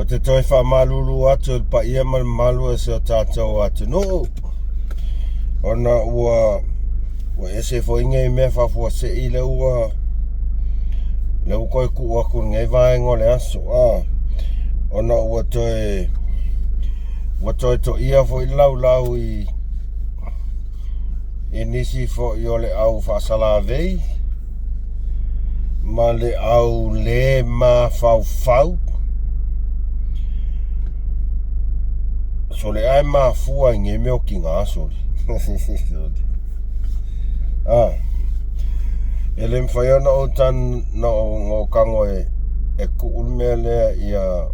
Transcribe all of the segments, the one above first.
te toe faamalulu atu i le paia ma le mamalu o si o tatou atunuu ona ua ua ese foi nei mea faafuasei lea ua lea ua toe tuu atu i lenei vaega o le aso a ona ua toe ua toe toia foi le laulau i i nisi foi o le au faasalavei ma le au lē mafaufau. Sole ae mafua i nei mea o tiga sole. Ah, e le mafai ona ou tan na ou tago e e tuu le mea lea ia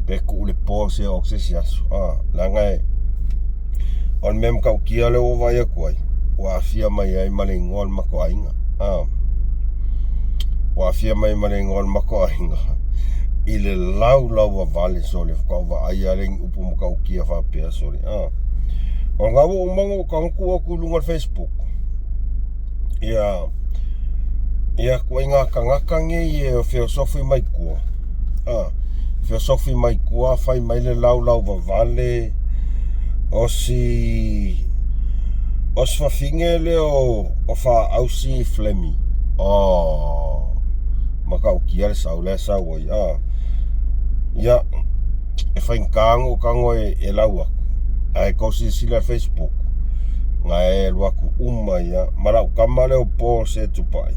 pe tuu le po se o se isi aso. Ah, leaga e o le mea matautia lea ua vaai atu ai, ua aafia mai ai ma le igoa o le matou aiga. Ah, ua aafia mai ma le igoa o le matou aiga i le laulauvavale sole faatoa ou vaai lava lea i ni upu matautia faapea sole. Ah, o lena ua uma ona ou tago tuu atu i luga o le Facebook ia ia ituaiga tagata nei e feosofi mai tua a feosofi mai tua fai mai le laulauvavale o si o si fafine lea o Faausi Flemmy oh matautia le sau la e sau ai a ia e faigata ona ou tago e lau atu ae tou silasila i le Facebook na e alu atu uma ia ma lau tama lea o Paul Setupai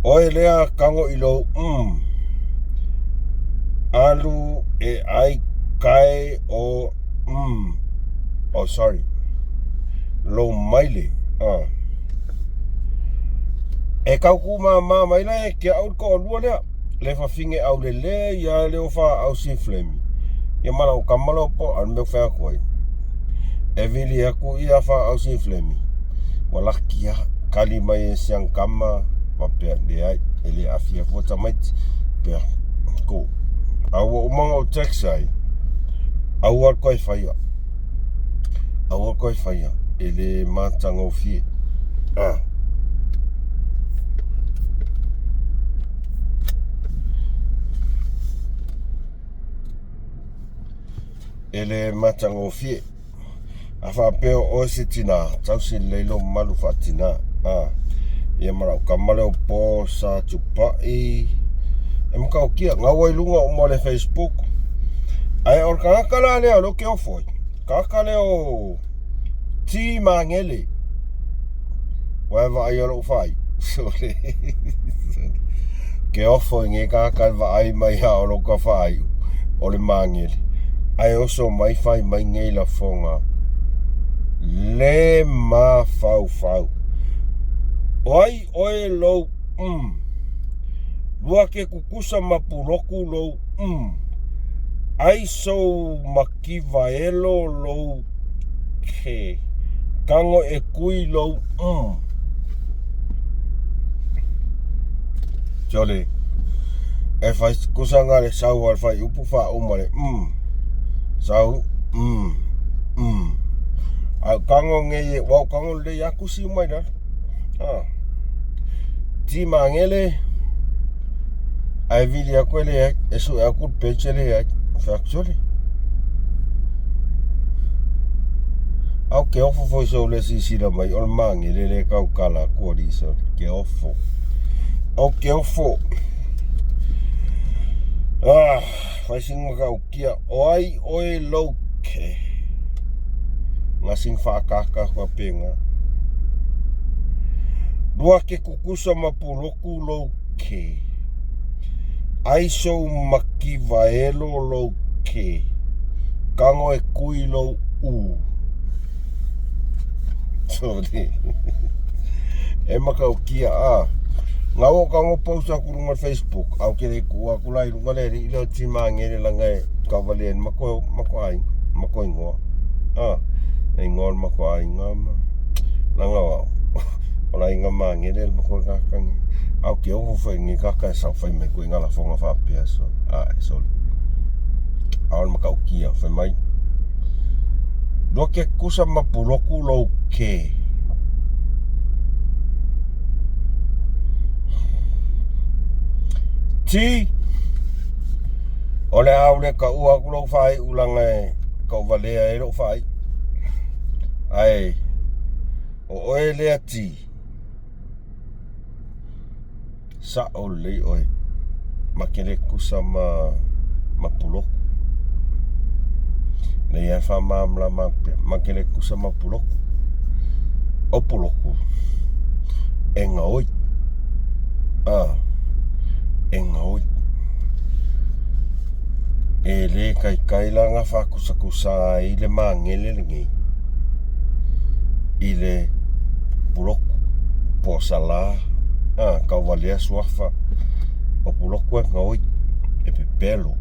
oe lea tago i lou mm alu e ai kae o mm oh sorry lou maile ah e tau tuumama mai la e te au le toalua lea le fafine aulelei lava lea o Faausi Flemmy ia ma lau tama lea o Paul a o le mea ou fai atu ai e vili atu ia Faausi Flemmy ua laki lava tali mai e si ana tama faapea leai e le aafia fua tamaiti pea ko a ua uma ona ou text ai aua le toe faia aua le toe faia e le matagofie ah. E le matagofie. A faapea o oe se tinā, tausi lelei lou mamalu faatinā. A, ia ma lau tama lea o Paul sa tupai e matautia, gau ai luga uma o le Facebook. Ae o le tagata la lea o lea ou te ofo ai, tagata lea o T Magele. Ua e vaai o lou faaiu. Sole. Ke ofo i nei tagata e vaai mai a o lou faaiu o le magele. Ae oso mai fai mai nei lafoga le mafaufau. O ai oe lou mm. Lua ke kukusa ma puloku lou mm. Ai sou makivaelo lou He tango e kui lou mm. Jole. E fai kusanga le sau al fai upu fa uma le mm. Sau mm. Mm. Au kango nge ye wau kango le yaku si umai lalo. Ah. Ti mangele ae vili aku e leai e sue aku le page e leai fai atu sole a o ke ofo foi sou le silasila mai o le magele lea e tautala atu alii sole ke ofo o ke ofo ah fai sina matautia o ai oe lou ke nga sina faakaka faapena lua ke kukusa ma puloku lou ke. Ai sou makivaelo lou ke. Kango e kui lou u. Sorry. E matautia a. Ngau o kango post aku lunga Facebook. Au ke le ku aku la i lunga le alii lea o Timangele langa e kavalia ni mako mako aiga mako ingoa. A. E ingoa le mako aiga ma. Langa o au. O la inga mangele le mako kakangi. Au ke oho fai ngi kaka e sau fai mai koe ngala fonga faapea so. A e sole. A o le matautia fai mai. Lua ke kusa ma puloku lou ke. Ti. O le a ou le taua atu lou faaiu leaga e tauvalea ai lou faaiu. Ae o oe lea T, sa'o lelei oe ma te le tutusa ma Pulotu. Lea e faamalamalama atu pea, ma te le tutusa ma Pulotu. O Pulotu e gaoi, e gaoi. E le taitai la ona faatusatusa ai le magele lenei i le Pulotu po o Salā, tauvalea suafa. O Pulotu e gaoi, e pepelo.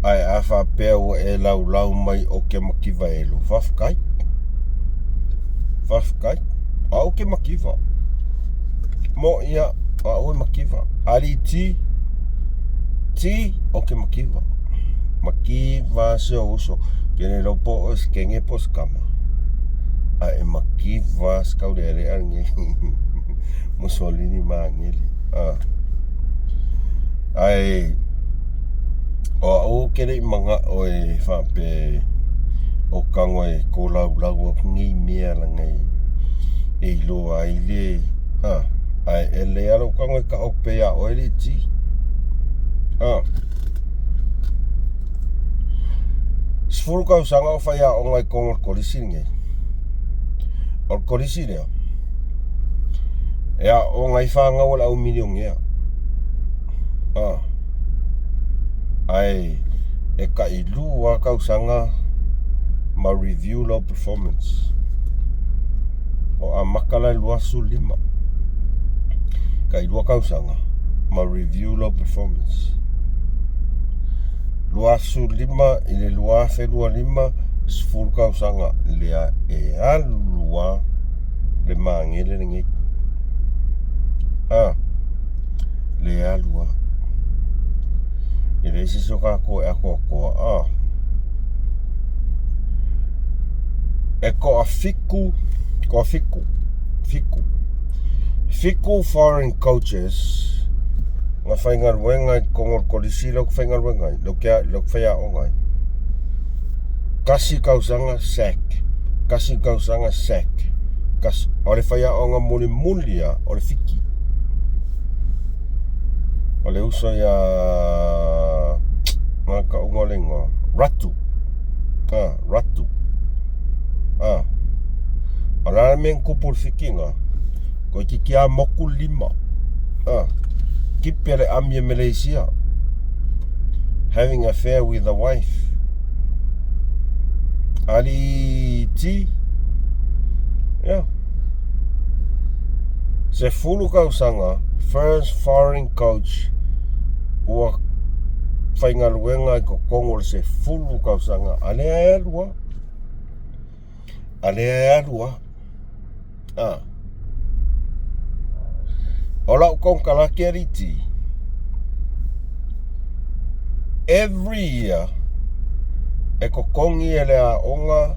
Ae a faapea ua e laulau mai ou te mativa elu, faafetai. Faafetai. O au ou te mativa. Mo ia, o au e mativa. Alii T, T, ou te mativa. Mativa si ou uso. Ke le iloa po o oe o se teine po o se tama. Ae e mativa si taulealea lenei. Mussolini Magele. Ae o au ou te le i manao e faapea o tago e tolaulau atu nei mea leaga e iloa ai le ae e lelei lava lou tago e tau atu pea ia oe le iti. 10 tausaga o faiaoga i totonu o le kolisi lenei. O le kolisi lea e aooga ai fanau a le au milionea. Ae e tailua lava tausaga ma review lau performance. O amata la i le 25. Tailua tausaga ma review lau performance. 25 i le 2025, 10 tausaga lea e alu lava le magele lenei. Le alu lava. E leai se isi o tatou e atoatoa. E toafitu, toafitu, fitu, fitu foreign coaches na faigaluega i totonu o le kolisi lea ou te faigaluega ai, lea ou te faiaoga ai. Tasi tausaga sack, tasi tausaga sack, tasi. O le faiaoga mulimuli lava o le Fiti. O le uso ia Gagauga o le igoa, Ratu. Ratu. O le a le mea na tupu i le Fiti na? Toeitiiti lava motu le lima. Tipi a le ami e Malaysia. Having affair with the wife. Alii T. Yeah. 10 tausaga, first foreign coach ua faigaluega i totonu o le 10 tausaga. A lea e alu lava. A lea e alu lava. O lau konekarate alii T, every year e totogi e le aoga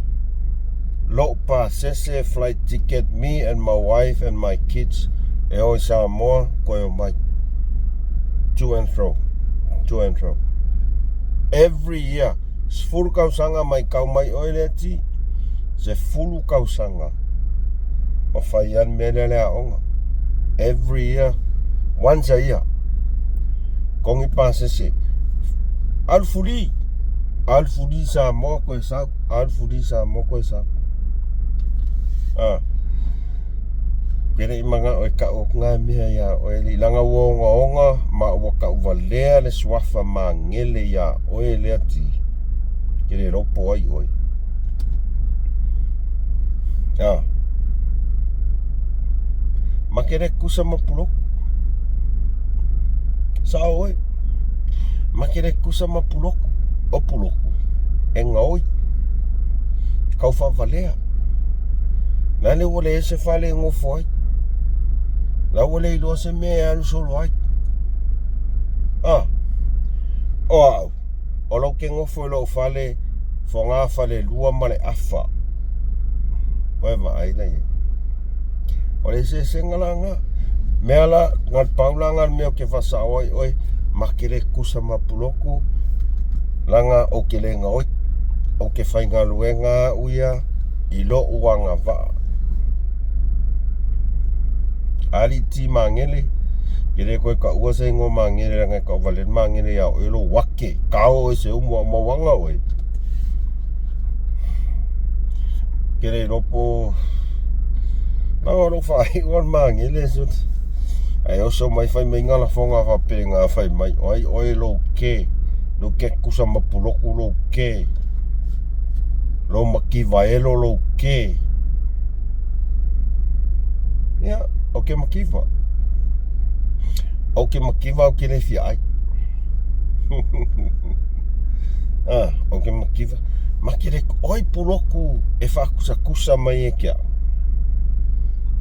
lou pasese flight ticket me and my wife and my kids e o i Samoa toe omai. To and fro, to and fro. Every year, 10 tausaga mai kau mai oe lea T, 10 tausaga ma fai lava le mea lea le aoga. Every year, once a year. Togi pasese. Alu fuli, alu fuli Samoa koe sau, alu fuli Samoa koe sau. Ke le i manao e tau atu ngā mea iā oe alii, leaga ua ogaoga ma ua tauvalea le suafa magele iā oe lea T, ke le iloa po o ai oe. Ma te le tutusa ma Pulotu. Sao oe. Ma te le tutusa ma Pulotu. O Pulotu, e gaoi, taufaavalea. Lale ua leai se fale e nofo ai. La ua le iloa se mea e alu solo ai. O au, o lou te nofo i lou fale fogafalelua ma le afa. Oe vaai la i ai. O le eseesega la na. Mea la, na le pau la na le mea ou te faasao ai oe, ma te le tusa ma Pulotu, leaga ou te le gaoi, ou te faigaluega au ia i lou agavaa. Alii T Magele, e le toe taua se igoa Magele leaga e tau valea le Magele ia oe lou ake, kao oe se umu a o mauaga oe. Ke le iloa po leaga o lou faaiu a le Magele ae oso mai fai mai lafoga faapena fai mai o ai oe lou ke lou ke tusa ma Pulotu lou ke lou mativa elo lou ke ia ou te mativa ou te mativa ou te le fia ai ah, ou te mativa ma te le oi Pulotu e faakusakusa mai e ke au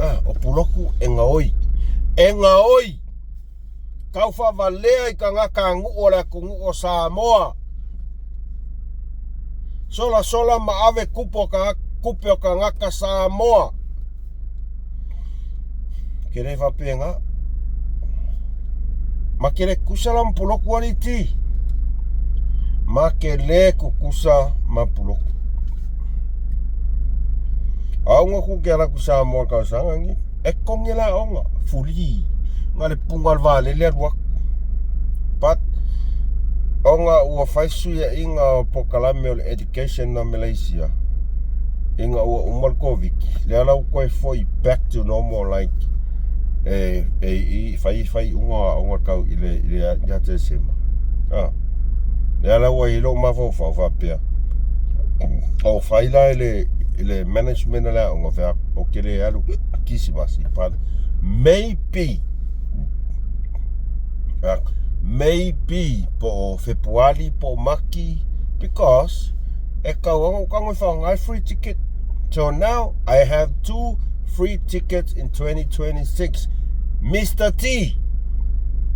ah, o Pulotu e gaoi e gaoi tau faavalea i tagata nuu o le atunuu o Samoa sola sola ma ave kupu o ka kupe o tagata Samoa ke le faapena ma ke le kusa la ma Pulotu alii ma ke le kukusa ma Pulotu auga ku ke ala ku Samoa kausaga ni e kongi la onga fuli nga le punga le valele alu aku but onga ua fai suiaiga o polokalame o le education na Malaysia ina ua uma le Covid lea la ua toe foi back to normal like e, e i fai fai uga o aoga tau i le i le ia Tesema ah lea la ua i lou mafaufau faapea o fai la i le i le management o le aoga fea o ke le alu Kisimasi but maybe maybe po o Fepuali po o Maki because e kau au ka ngoi whaongai free ticket. So now I have two free tickets in 2026. Mr. T.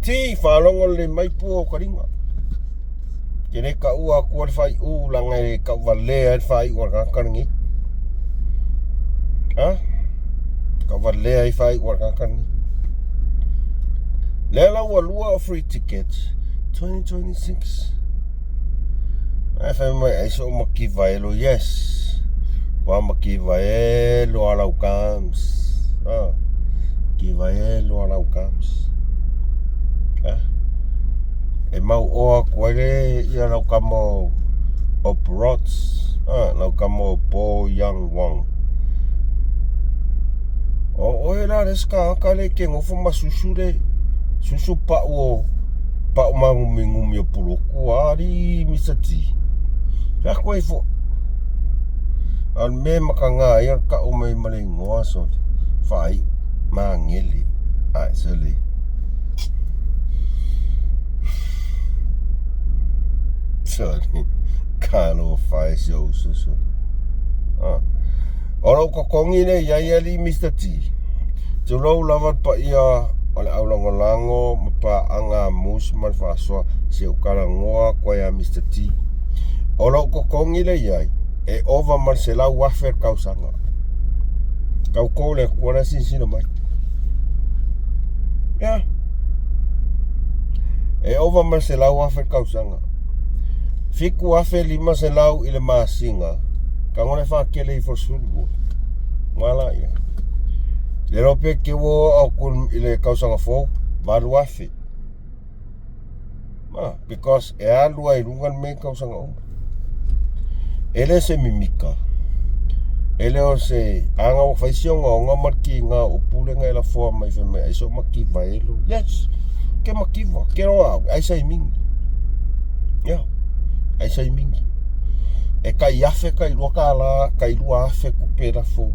T whalongo le mai pu o karinga. Ke le ka ua kua le whai u langa e ka ua le ai whai ua ka karangi. Ha? Ka ua le ai whai ua ka karangi. Le la ua lua o free tickets 2026. Ae fai mai ai so makiva elo yes. Wa makiva elo alau kams. Ah. Kiva elo alau kams. Ah. E mau oa ku ai le ia lau kama o o Brots. Ah, lau kama o Bo Young Wong. O oe la le ska ka le ke ngofo ma susu le susu pau o pau magumigumi o Pulotu ali Mr. T. Fea koe ifo. A le me makaga ai o le kau mai ma le igoa so faaiu Magele. Ai sele. Sorry. Kalo fai se uso so. Ah. O lou totogi lea i ai alii Mr T. Tulou lava le paia o le aulagolago ma paaga a Moose ma le faasoa se i ou talanoa atu ai ia Mr T. O lou totogi lea i ai, e ova ma le 100,000 le tausaga. Tauto le Atua la e silasila mai. Ia. E ova ma le 100,000 le tausaga. 7,500 i le masina, tago le faatele ifo le 12. Ua la ia. Le iloa pe te ua oo atu i le tausaga fou, 8,000. Ah, because e alu ai i luga le mea i tausaga uma. E le se mimika, e le o se aga ua fai si ogaoga ma le kiga o upu lenga e lafoa mai fai mai ai so makiva elo. Yes, ke makiva, ke roa au, ai sai mingi. Yeah, ai sai mingi. E kai afe kai lua kālā, kai lua afe kupe lafo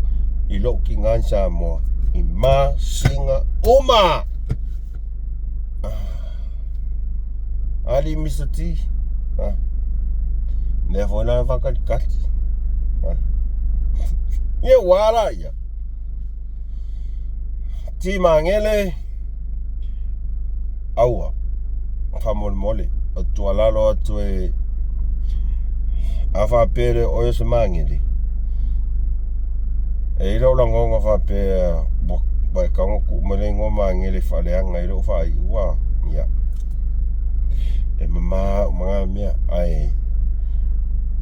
i lou kiga i Samoa i masina uma. Ah. Ali Mr. T. Ah. Lea foi la whakatikati. Ah. Ia ua la ia. T Mangele. Aua. Whamolemole. O tualalo atu e a whapere o se Mangele. E ila o langonga whapea Ua e tago tuu mai le igoa Magele e faaleaga ai lou faaiu a. Ia. E mama uma na mea, ae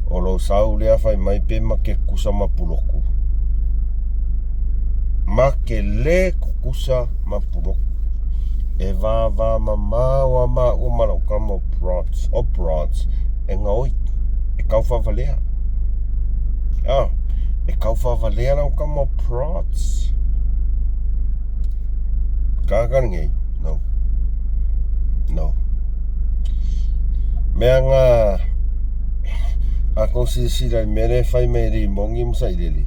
o lou sau lea fai mai pe ma te tutusa ma Pulotu. Ma te le tutusa ma Pulotu. E vavamamao lava maua ma lau tama o Bronx, o Bronx e gaoi, e taufavalea. A, e taufavalea lau tama o Bronx. Tagata lenei, no. No. Mea na a tou silasila i le mea lea e fai mai e Limoni ma Sailele,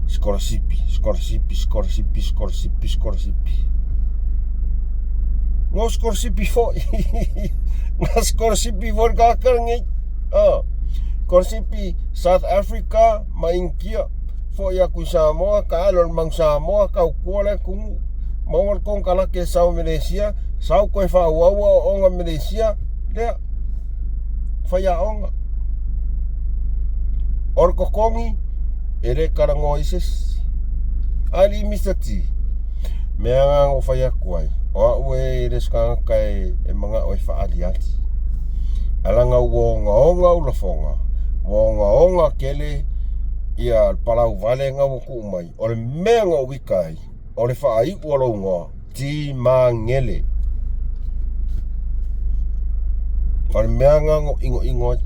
sikolasipi, sikolasipi, sikolasipi, sikolasipi, sikolasipi. No sikolasipi foi. Na sikolasipi foi le tagata lenei. Ah, sikolasipi South Africa ma Initia. Foi atu i Samoa, taalo i le Manu Samoa, tautua le atunuu. Maua le konekarate e sau i Melesia, sau toe faaauau aoaoga i Melesia, lea, faiaoga. O le totogi, e le talanoa i se isi. Alii Mister T, mea na na ou fai atu ai, o au e le o se tagata e manao e faaaliali. Ae leaga ua ogaoga au lafoga, ua ogaoga tele ia le palau vale na ua tuu mai. O le mea na ou ita ai, o le faaiu o lou igoa, Timagele. O le mea na na ou inoino ai.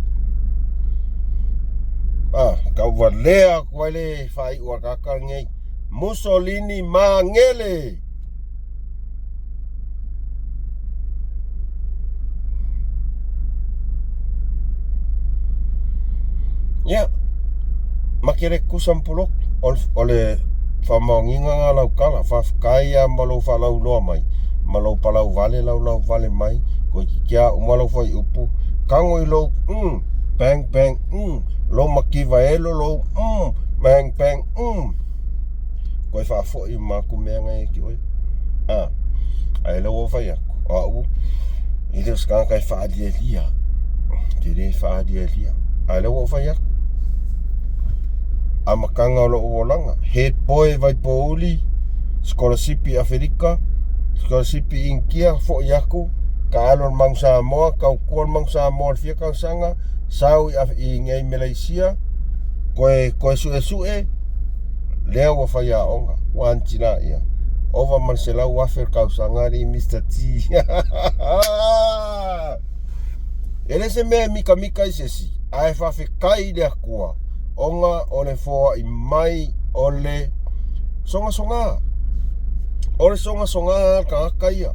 Ah, tauvalea atu ai le faaiu a le tagata lenei, Mussolini Magele. Ia, ma te le tutusa ma Pulotu. O le faamaoniga lena o lau tala. Faafetai lava mo lou faalauiloa mai, ma lou palau vale laulau vale mai, toeitiiti lava uma lau fuaiupu, tago i lou bang bang lou mativa elo lou bang bang Toe faafoi uma atu mea na ia te oe. A, ae lea ua ou fai atu, o au, e le o se tagata e faalialia. Te le faalialia. Ae lea ua ou fai atu, amataga o lou olaga, head boy Vaipouli, sikolasipi i Afelika, sikolasipi i Initia, foi atu, taalo i le Manu Samoa, tautua le Manu Samoa i le fia tausaga, sau i nei Meleisia, toe, toe suesue, lea ua faiaoga, ua anitila ia. Ova ma le 100,000 le tausaga alii Mister T. E le se mea e mitamita i se isi, ae faafetai i le Atua ona o le foai mai o le sogasoga. O le sogasoga a le tagata ia.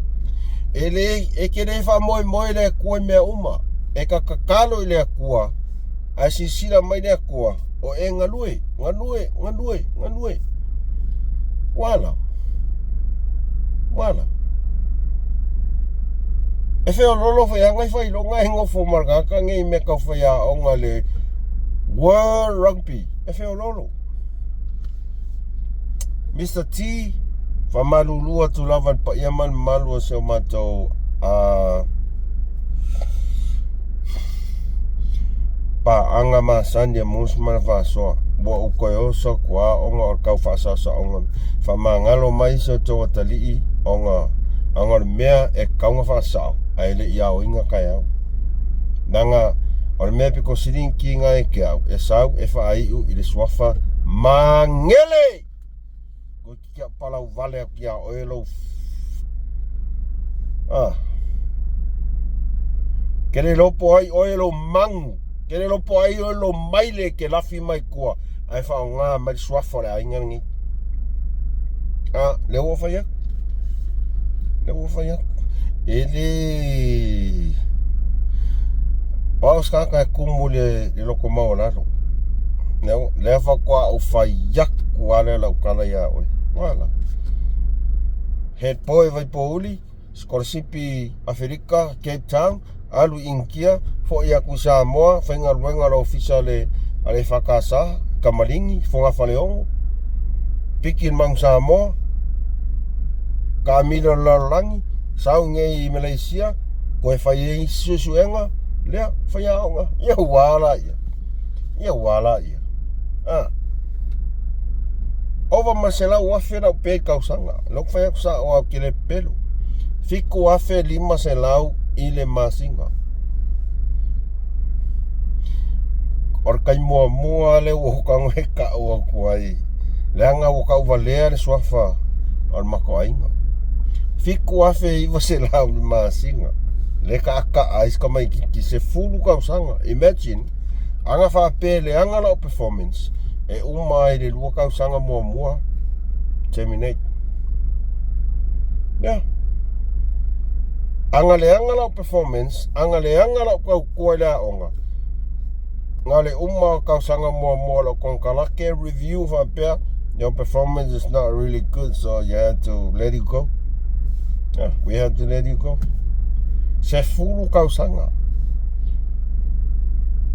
E le, e te le faamoemoe i le Atua i mea uma. E ta tatalo i le Atua, ae silasila mai le Atua, o e galue, galue, galue, galue. Ua ala. Ua ala. E feololo foi anga i failoga e nofo ma le tagata nei i mea tau faiaoga le World Rugby. E feololo. Mister T, faamalulu atu lava i le paia ma le mamalu o si o matou paaga masani a Mose ma le Faasoa. Ua ou toe oso atu lava ona o le tau faasaosaoga. Faamagalo mai si outou atalii ona o le mea e tatau ona faasao ae le i aoina taeao. Leaga o le mea pito sili ona tiga ia te au, e sau e faaiu i le suafa Magele! Toeitiiti au palau vale atu ia oe lou Ah. Ke le iloa po o ai oe lou magu, ke le iloa po o ai oe lou maile e te lafi mai tua ae faaaoga mai le suafa o le aiga lenei. A, lea ua fai atu. Lea ua fai atu. E le... O au se tagata e tumu i le loto maualalo. Lea faatoa ou fai atu lava lea o lau tala ia oe. Wala. Head boy Vaipouli, sikolasipi Afelika, Cape Town, alu i Initia, foi atu i Samoa, faigaluega le ofisa a le EFKS, Kamaligi, Fogafaleogo, piki le Manu Samoa, taamilo i le lalolagi, sau nei i Malaysia, toe fai ai isi suesuega, lea, faiaoga, ia ua ala ia. Ia ua ala ia. Ah. Ova ma le 100,000 lau pay i le tausaga. Lea ou te fai atu sao lava ou te le pepelo. 7,500 i le masina. O le taimi muamua lea ua ou tago e tau atu ai, leaga ua tauvalea le suafa o le matou aiga. 7,900 i le masina lea e taataa ai si tamaitiiti 10 tausaga. Imagine, ana faapea e leaga lau performance, e uma ai i le 2 tausaga muamua, terminate. Yeah. Ana leaga lau performance, ana leaga lau tautua i le aoga, na o le uma o tausaga muamua o lau konekarate, review faapea, your performance is not really good, so you have to let you go. Yeah, we have to let you go. 10 tausaga.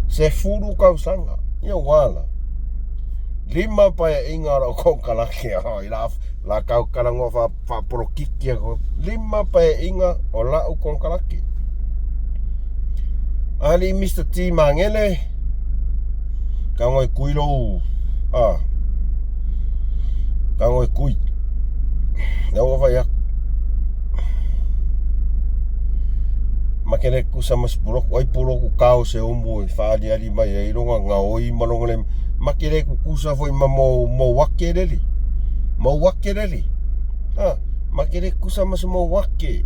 10 tausaga. Ia ua ala. 5 paeaiga o lau konekarate, oh, i la, la kau talanoa faa, faapolokiki atu. 5 paeaiga o lau konekarate. Alii Mister T Magele, tago e kui lou, a, tago e kui. Lea ua fai atu. Ma ke le tutusa ma se puloku, ai puloku kao se umu e faaaliali mai ai lona gaoi ma lona le, ma ke le tutusa foi ma mou, mou ake leli. Mou ake leli. A, ma ke le tutusa ma se mou ake.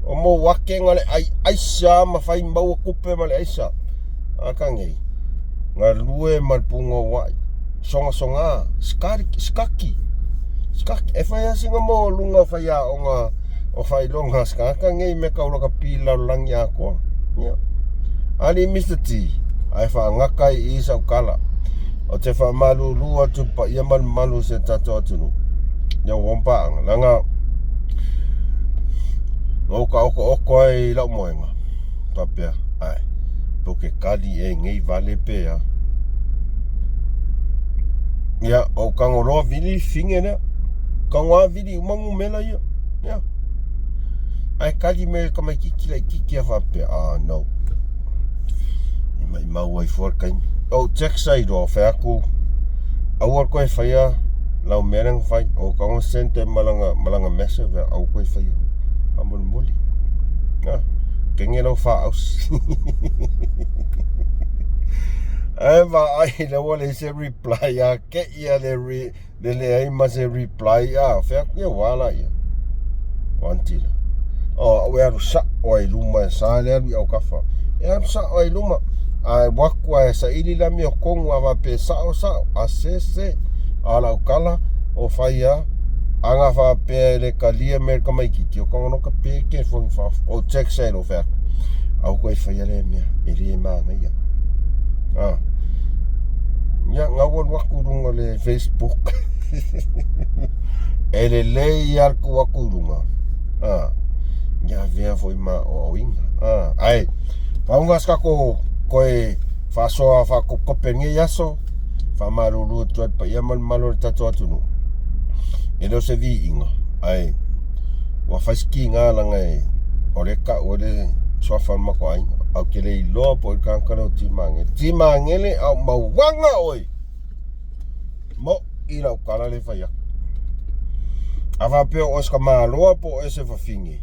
O mou ake na le ai aisa ma fai maua tupe ma le aisa. A ka nei, galue ma le punouai, sogasoga, skari, skaki, skaki. E fai lava sina maualuga o faiaoga o faailoga a se tagata nei mea tau lakapi i le lalolagi atoa. Ia. Alii Mister T, ae faagata ai i i sau tala. Ou te faamalulu atu i le paia ma le mamalu o si o tatou atunuu. Ia ua paaga, leaga na ou taotooto ai i lau moega, faapea, ae, pe ou te tali ea i nei vale pe a. Ia, ou tago loa vili le fine lea. Tago lava vili uma numera ia. Ia. Ae tali mai le tamaitiiti laitiiti a faapea, ah no. I maimau ai fua le taimi. Ou text ai loa, fai atu, aua le toe faia lau mea lea na fai. Ou tago send ai ma lana, ma lana message, aua toe faia. Faamolemole. Ah, kenge lau faausi. Ae vaai lea ua leai se reply a ke ia le re, le leai ma se reply a fea atu ia ua ala ia. O Antila. O, au e alu sao ai i luma e sa le alu i autafa. E alu sao ai i luma. A e waku a e saili le amiotonu a faapea e sao sao, a se se. A o lau tala, o fai a, ana faapea e le talia mai e le tamaitiiti, o tago no ka pe telefoni i fafo. Ou text ai loa fai atu, aua koe e faia lea mea, e le manaia. A. Ia, na ua alu atu i luga o le Facebook. E lelei lava le tuu atu i luga. A. Ia avea foi ma aoaoina. A. Ae, pau lena o se tatou toe faasoa faakopikope i lenei aso, faamalulu atu ai i le paia ma le mamalu o le tatou atunuu. E le o se viiga, ae ua fai si tiga leaga e, o lea e tau ai le suafa o le matou aiga. Ae ou te le iloa po o ai le tagata lea o Timagele. Timagele a o mauaga oe! Mo'i lau tala lea e fai atu. A faapea o oe se tamaloa po o oe se fafine,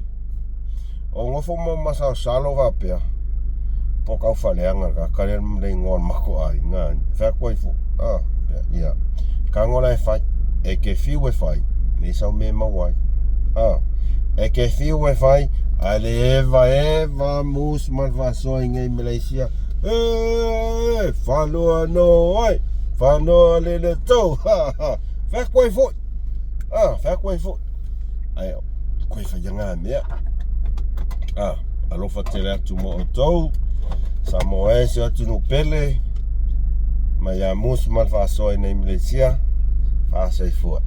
o nofo ma masalosalo faapea, po o taufaleaga le tagata lea le igoa o le matou aiga. Fai atu ai foi, ah, ia, tago la e fai, e te fiu e fai, leai sau mea e maua ai. Ah, e te fiu e fai, ae le evaeva mus ma le faasoa i nei Malaysia. E, fanoa no ai, fanoa le le tau, ha, ha. Fai atu ai foi, ah, fai atu ai foi. Ae, koe fai ngā mea. Ah, alofa tele atu mo outou. Samoa e se atunuu pele. Mai ia mus ma le faasoa i nei Malaysia. Faasoifua.